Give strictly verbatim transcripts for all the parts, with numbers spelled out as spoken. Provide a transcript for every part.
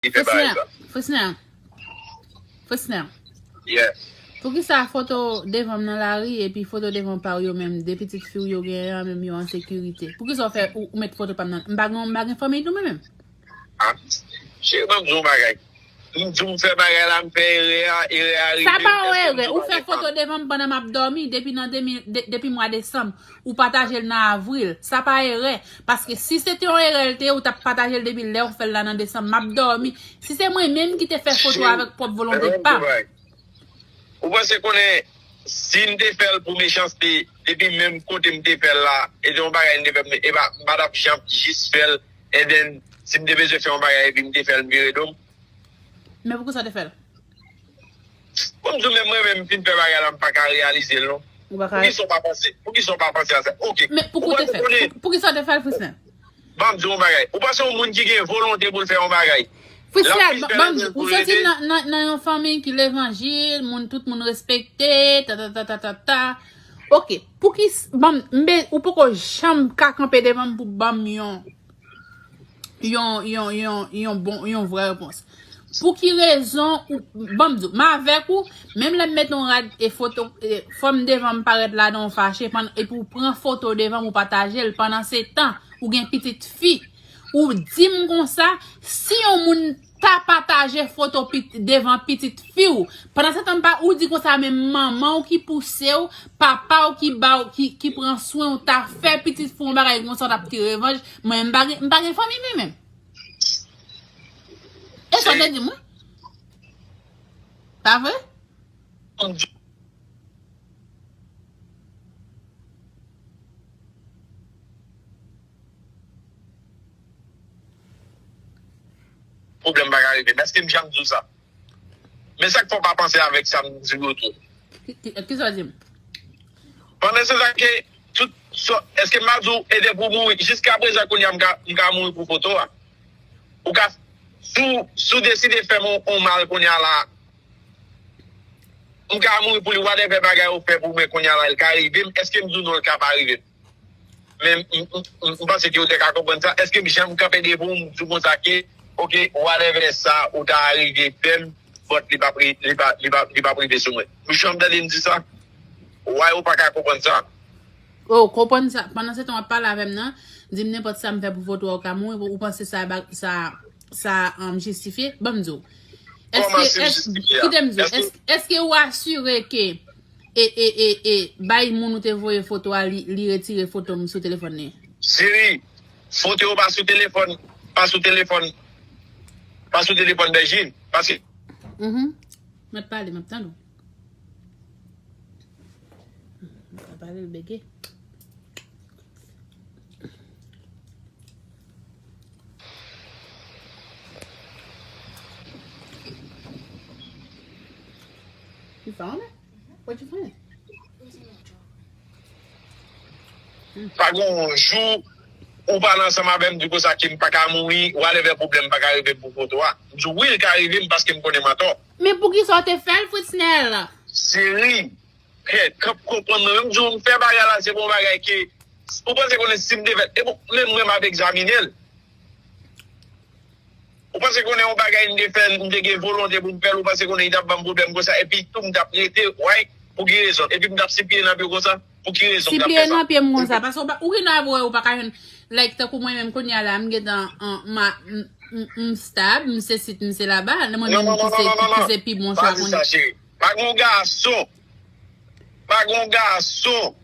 li fè bagay sa. Frisner, Frisner, Yeah. Poukisa foto devan m nan lari epi foto devan pa w yo menm, de pitit fi w yo genyen an menm yo an sekirite? Poukisa w fè ou, ou met foto pa m nan? M pa gen, m pa gen fanmiy tou mwen menm? Ah, cheri, ban m di w yon bagay. M di w m fè bagay la, m fè erè a, erè a rive m. Sa pa yon erè. Ou fè foto devan m pandan m ap dòmi depi nan de mil, de, depi mwa desanm. Ou pataje l nan avril. Sa pa erè. Paske si se te yon erè l te ye, ou t ap pataje l depi lè ou fè l la nan desanm. M ap dòmi. Si se mwen menm ki te fè foto avèk pwòp volonte pa m. Ou panse konnen si m te fè l pou mechanste, depi menm kote m te fè l la, e te yon bagay m te fè, e pa, m pa t ap janm jis fè l, and then, si m te bezwen fè yon bagay epi m te fè l, m vire do m. Men poukisa w te fè l? Bon, m di w menm mwen menm, m fin fè bagay la, m pa ka reyalize l non. Poukisa w pa panse, poukisa w pa panse a sa? Ok. Men poukisa w te fè l? Poukisa w te fè l, Frisner? Ban m di w yon bagay. Ou panse yon moun ki gen volonte pou l fè yon bagay? Frisner, ban m di w, ou soti nan, nan, nan yon fanmi ki levanjil, moun, tout moun respekte, ta ta ta ta ta ta. Ok, pouki, ban m, ou poko janm ka kanpe devan m pou ban m yon, yon, yon, yon, yon bon, yon vrè repons. Pou ki rezon ou, ban m di w, m avèk ou, menm lè m met yon rad e foto, e, fò m devan m parèt ladan w fache, pandan, epi w pran foto devan m ou pataje l, pandan se tan, ou gen pitit fi. Ou di m konsa, si yon moun ta pataje foto pit, devan pitit fi w, pandan se tan pa ou di konsa, men manman w ki pouse w, papa w ki ba w, ki, ki pran swen w, ta fè pitit fi w yon bagay konsa, w t ap tire revanj, mwen m pa gen, m pa gen fanmi mwen menm. E sa w te di mwen? Pa vre? Pwoblèm pa ka rive. Èske m janm di w sa? Men sa k fè w pa panse avèk sa m di w yo tou. Ki, ki, kisa w di m? Pandan se tan ke tout, èske m pa di w e depi w mouri, jiska prezan kounye a m ka, m ka mouri pou foto a. Ou ka, si w, si w deside fè m yon, yon mal kounye a la, m ka mouri pou li, whatever bagay ou fè pou mwen kounye a la, l ka rive m, èske m di w non, l ka pa rive m? Men m, m, m, m panse ke ou te ka konprann sa. Èske m janm kanpe devan w, m di w konsa ke, ok, whatever sa ou ta rive fè m, but li p ap ri-, li pa, li pa, li p ap rive sou mwen. Ou janm tande m di sa? Why ou pa ka konprann sa? Oh, konprann sa. Pandan se tan w ap pale avè m nan, di m nenpòt sa m fè pou foto a ou ka mouri, ou panse sa, sa, sa, um, jistifye? Ban m di w. Èske, kite m di w, èske, èske ou asire ke e, e, e, e, bay moun ou te voye foto a, li, li retire foto m sou telefòn li? Cheri, foto yo pa sou telefòn, pa sou telefòn, pa sou telefòn Bèjin, paske. Mhm. M ap pale, m ap tande w. M ap pale, l bege. You found it? What you find? Pa gen yon jou ou pale ansanm avè m, di konsa ke m pa ka mouri, whatever pwoblèm pa ka rive m pou foto a. M di w wi, l ka rive m paske m konnen m antò. Men poukisa w te fè l, Fritznel? Cheri, kèt, k ap konprann mwen. Menm di w m fè bagay la, se pa yon bagay ke, ou panse konnen si m te fè l, e bon, menm mwen m ap egzamine l. Ou panse konnen yon bagay m te fè l, m te gen volonte pou m fè l, ou panse konnen li t ap ban m pwoblèm konsa, epi tou m t ap rete, right? Pou ki rezon? Epi m t ap sipliye nan pye w konsa, pou ki rezon m t ap fè sa? Sipliye nan pye m konsa, paske ou pa, ou gen dwa wè ou pa ka jwenn, like, tankou mwen menm kounye a la, m gentan, an, m a, m, m, m stab, m se sit, m se laba, mwen menm ki se, ki se pi bon chwa kounye a. Pa gen yon gason, pa gen yon gason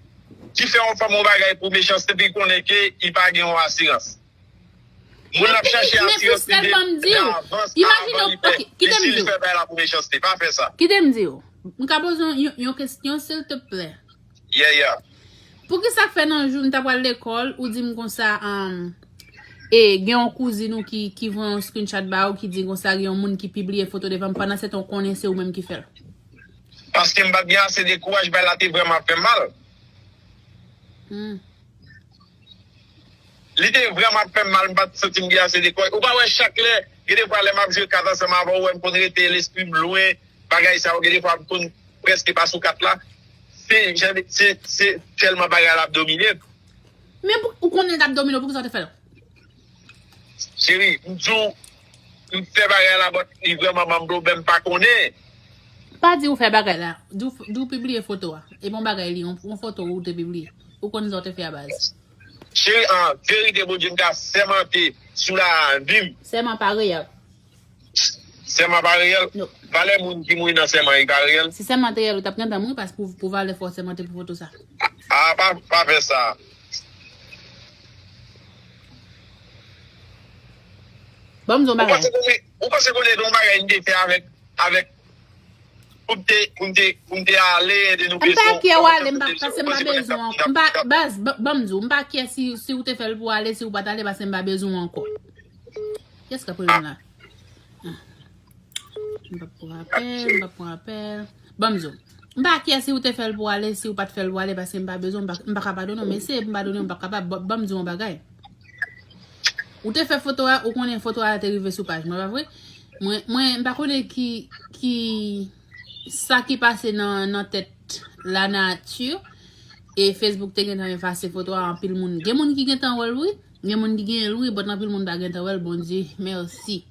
ki fè yon fanm yon bagay pou mechanste, epi konnen ke li pa gen yon asirans. Moun ap chache asirans li davans avan li fè. E si li fè bagay la pou mechanste, pa fè sa. Kite m di w. M ka poze w yon, yon kesyon, silteplè? Yeah, yeah. Poukisa k fè nan jou m ta pral lekòl, ou di m konsa, um, e gen yon kouzin ou ki, ki voye yon screenshot ba ou ki di konsa gen yon moun ki pibliye foto devan m, pandan se tan w konnen se ou menm ki fè l? Paske m pa t gen ase de kouraj, bagay la te vrèman ap fè m mal. Hmm. Li te vrèman ap fè m mal, m pa t santi m gen ase de kouraj. Ou pa wè chak lè, gen de fwa lè m ap jwe kat ansanm avè w, ou wè m konn rete lespri m lwen, bagay sa yo, gen de fwa m konn prèske pa sou kat la. Se jan de, se, se tèlman bagay la ap domine m. Men pou, ou konnen l t ap domine w, poukisa w te fè l? Cheri, m di w, m fè bagay la, but li vrèman ban m pwoblèm, m pa konnen. Pa di ou fè bagay la. Di w, di w pibliye foto a. E bon bagay li, yon, yon foto ou te pibliye. Ou konn sa w te fè a baz. Cheri, an verite, Bondye, m ka sèmante sou lavi m. Sèman pa reyèl. Sèman pa reyèl. No. Valè moun ki mouri nan sèman, li pa reyèl. Si sèman te reyèl, ou t ap gentan mouri, paske pou, pou valè fò sèmante pou foto sa. A, pa, pa fè sa. Ban m di w yon Ou panse bagay. konnen, ou panse konnen te yon bagay n te fè avèk, avèk, pou m te, pou m te, pou m te ale, ede nou M pa bezwen, kè w pou ale, m te pa, bezwen, paske m pa panse konnen bezwen n ap, w. M n pa, ap, baz, ba- ban m di w, m pa kè si, si ou te fè l pou ale, si ou pa t ale, paske m pa bezwen w ankò. Kiyès k ap rele m la? Ah. M p ap pran apèl, m p ap pran apèl. Ban m di w. M pa kè si ou te fè l pou ale, si ou pa t fè l pou ale, paske m pa bezwen, m pa, m pa ka padone w, mesye, m padone w, m pa kapab. Ban- Ban m di w yon bagay. Ou te fè foto a, ou konnen foto a te rive sou paj mwen, pa vre? Mwen, mwen, m pa konnen ki, ki, sa ki pase nan, nan tèt lanati. E Facebook te gentan efase foto a, anpil moun. Gen moun ki gentan wè l, wi. Gen moun ki gen l, wi, but anpil moun pa gentan wè l, Bondye, mèsi.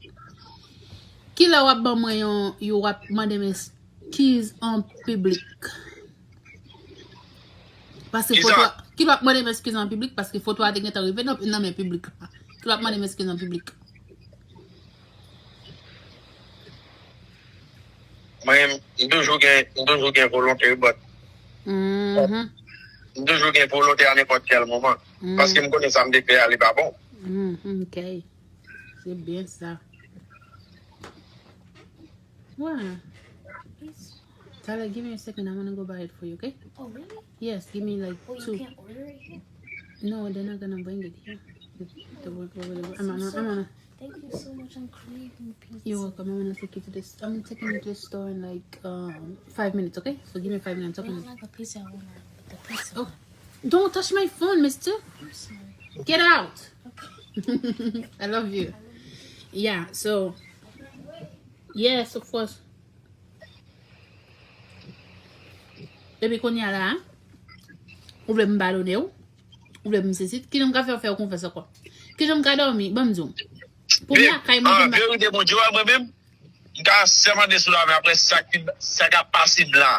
Kilè w ap ban mwen yon, yo w ap mande m eskiz an piblik? Paske Kisa? Foto a, kilè w ap mande m eskiz an piblik? Paske foto a te gentan rive nan, nan men piblik la. Kilè w ap mande m eskiz an piblik? Mwen, m toujou gen, m toujou gen volonte, but Mhm. m toujou gen volonte a nenpòt kèl moman. Mhm. Paske m konnen sa m te fè a, li pa bon. Mhm, ok. Se byen sa. Wow. Tyler, give me a second. I want to go buy it for you, okay? Oh, really? Yes, give me like Well, you two. Can't order it here? No, they're not gonna bring it here. The, the work over there. I'm So- gonna, so- I'm gonna. Thank you so much. I'm craving pizza. You're welcome. I'm gonna take you to this. I'm taking you to the store in like um five minutes, okay? So give me five minutes. We Okay? Don't like a pizza owner. The pizza. Oh, don't touch my phone, mister. I'm sorry. Get out. I love you. Yeah, so yes, of course. Epi kounye a la, ou vle m padone w? Ou vle m sesi? Kijan m ka fè w fè w konfyans ankò? Kijan m ka dòmi? Ban m di w. Pou m lakay mwen, An m pa- verite, Bondye wè mwen menm, m ka sèmante sou lavi apre sa ki, sa k ap pase m la.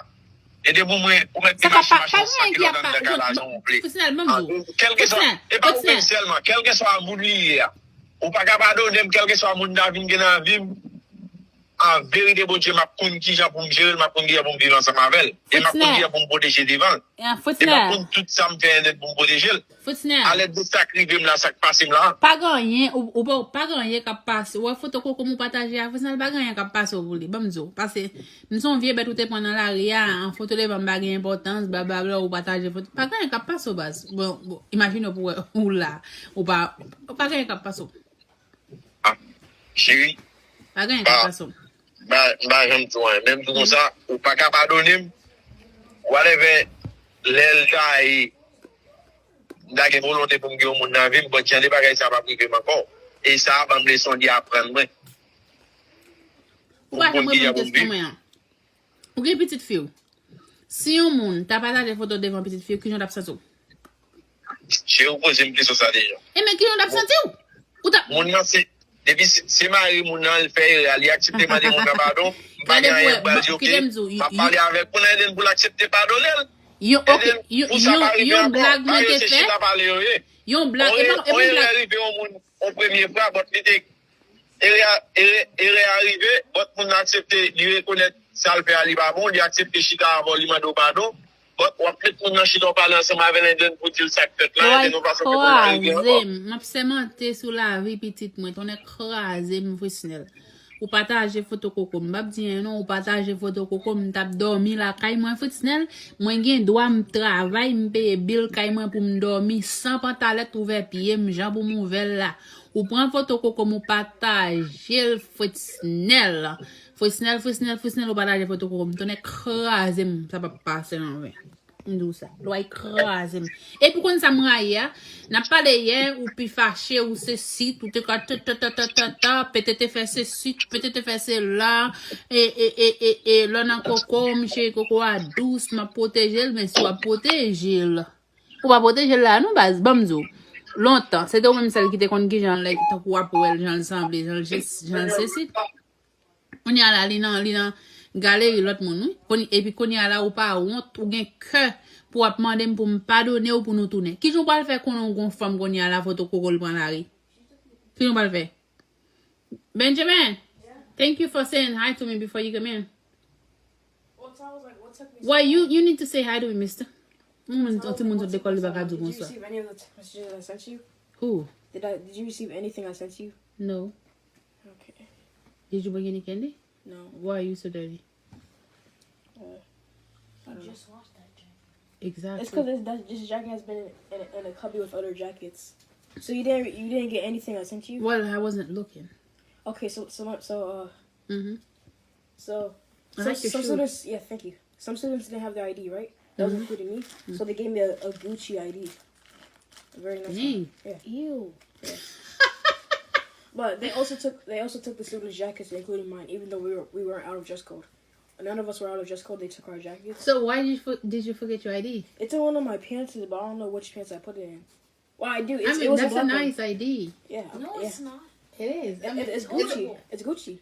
E depi mwen, ou mèt Sa te pa- mache, pa- mache pa yon gen senk ki kilomèt ap anndan pa- garaje an vle. Frisnel, ban m di w. Kèlkeswa, Frisnel, e pa ou menm Frisnel. Sèlman, kèlkeswa moun li ye a, ou pa ka padone m, kèlkeswa moun ta vin gen nan vi m, an verite, Bondye, m ap konn kijan pou m jere l, m ap konn kijan pou m viv ansanm avè l. E m ap konn Fritnel. Kijan pou m pwoteje devan l. Ah, E m ap Frisnel. Konn tout sa m fè nèt pou m pwoteje l. Fritnel. Alèd de sa k rive m la, sa k pase m la. Pa gen anyen, ou, ou, pa- pa gen anyen k ap pase. Ou wè foto koko m ou pataje a, Frisnel, pa gen anyen k ap pase w pou li. Ban m di w. Pase, m se yon vye bèt ou te pran nan lari a, an foto devan m pa gen enpòtans, blablabla, ou pataje foto. Pa gen anyen k ap pase w, baz. Bon, bon, imajine w pou wè ou la. Ou pa, pa gen anyen k ap pase w. Ah, cheri, Pa gen anyen k ap pase w. ba, ba janm di w anyen. Menm di konsa, ou pa ka padone m. Whatever, lè l ta ye, m ta gen volonte pou m gen yon moun nan vi m, but jan de bagay sa p ap rive m ankò. E sa a ban m leson li aprann mwen. Ou pa janm reponn kesyon mwen an. Ou gen pitit fi w. Si yon moun ta pataje foto devan pitit fi w, kijan w t ap santi w? Cheri, ou poze m kesyon sa deja. E men kijan w t ap santi w? Ou t ap Moun nan se, depi se, se mari moun nan, l fè erè a, li aksepte mande moun nan padon, m pa gen anyen pou al di, ok, m ap pale avèk moun nan, ede l pou l aksepte padone l. Yon, ok, yon, yon, yon blag mwen te fè. Chita pale yo ye. Yon blag, e pa, e pa On yon erè blag. Rive yon moun, on premye fwa, but li te, erè a, erè, erè a rive, but moun nan aksepte, li rekonèt sa l fè a, li pa bon, li aksepte chita avè w, li mande w padon, but w ap met moun nan chita w pale ansanm avè l, and then pou di l sa k fèt la, and then nou pa sou moun nan rive ankò. Kraze m, m ap sèmante sou lavi pitit mwen, tonnè kraze m, Frisnel. Ou pataje foto koko m, m p ap di anyen non, ou pataje foto koko m, m t ap dòmi lakay mwen, Frisnel. Mwen gen dwa m travay, m peye bil kay mwen pou m dòmi san pantalèt, ouvè pye m jan pou m ouvè l la. Ou pran foto koko m, ou pataje l, Frisnel. Frisnel, Frisnel, Frisnel, ou pataje foto koko m, tonnè kraze m, sa p ap pase anyen. M di w sa. Lwa ekraze m. Epi w konn sa m rayi a? N ap pale yè, ou pi fache, ou se sit, ou te ka ta, ta, ta, ta, ta, ta, petete fè se sit, petete fè se la, e, e, e, e, e, lò nan koko, m cheri koko a dous, m ap pwoteje l, men si w ap pwoteje l. Ou pa pwoteje l la, non, baz, ban m di w. Lontan, se te ou menm sèl ki te konn kijan l, like, tankou w ap wè l, jan l sanble, jan l je- jan l sesi. Kounye a la, li nan, li nan galeri lòt moun, wi. Kounye- epi kounye a la, ou pa wont, ou gen kè pou w ap mande m pou m padone w pou nou tounen. Kijan w pral fè konnen w gon fanm kounye a la, foto koko l pran lari? Kijan w pral fè? Benjamin, thank you for saying hi to me before you come in. Why you, you need to say hi to me, mister. Moun, yon timoun sot lekòl, li pa ka di w bonswa. Did you receive any of the text messages I sent you? Who? Did I, did you receive anything I sent you? No. Okay. Did you bring any candy? No. Why are you so dirty? Uh, I don't know. Just wash that jacket. Exactly. It's 'cause this, that, this jacket has been in, in, in a cubby with other jackets. So you didn't, you didn't get anything I sent you? Well, I wasn't looking. Okay, so, so, so, uh, mm-hmm. So, I so, like your some shoes. Students, yeah, thank you. Some students didn't have their I D, right? That was, mm-hmm, including me. Mm-hmm. So they gave me a, a Gucci I D. A very nice one. Dang. Yeah. Ew. Yeah. But they also took, they also took the students' jackets, including mine, even though we were, we weren't out of dress code. None of us were out of dress code. They took our jackets. So why did you for- did you forget your I D? It's in one of my pants, but I don't know which pants I put it in. Well, I do. It's, I mean, it was a black one. That's a nice I D. Yeah. No, yeah, it's not. It is. It, I mean, it's Gucci. It's Gucci.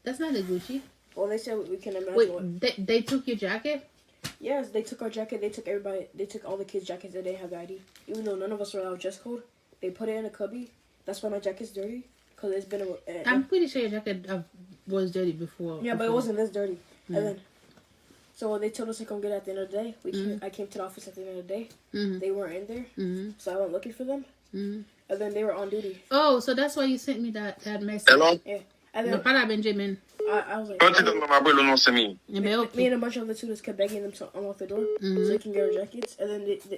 That's not a Gucci. Well, they said we can imagine. Wait, what they, they took your jacket? Yes, they took our jacket. They took everybody. They took all the kids' jackets that they have the I D. Even though none of us were out of dress code, they put it in a cubby. That's why my jacket's dirty. 'Cause it's been a, a, I'm pretty sure your jacket uh, was dirty before. Yeah, but it wasn't this dirty. And then, so they told us to come get it at the end of the day. We came, I came to the office at the end of the day. Mm-hmm. They weren't in there, so I went looking for them. Mm-hmm. And then they were on duty. Oh, so that's why you sent me that, that message. Hello? Yeah. And then, mwen pa la, Benjamin. I, I was like, oh. Mwen te tande m ap rele w non, Semi. Me, me and a bunch of the students kept begging them to unlock the door so they can get our jackets. And then they, they,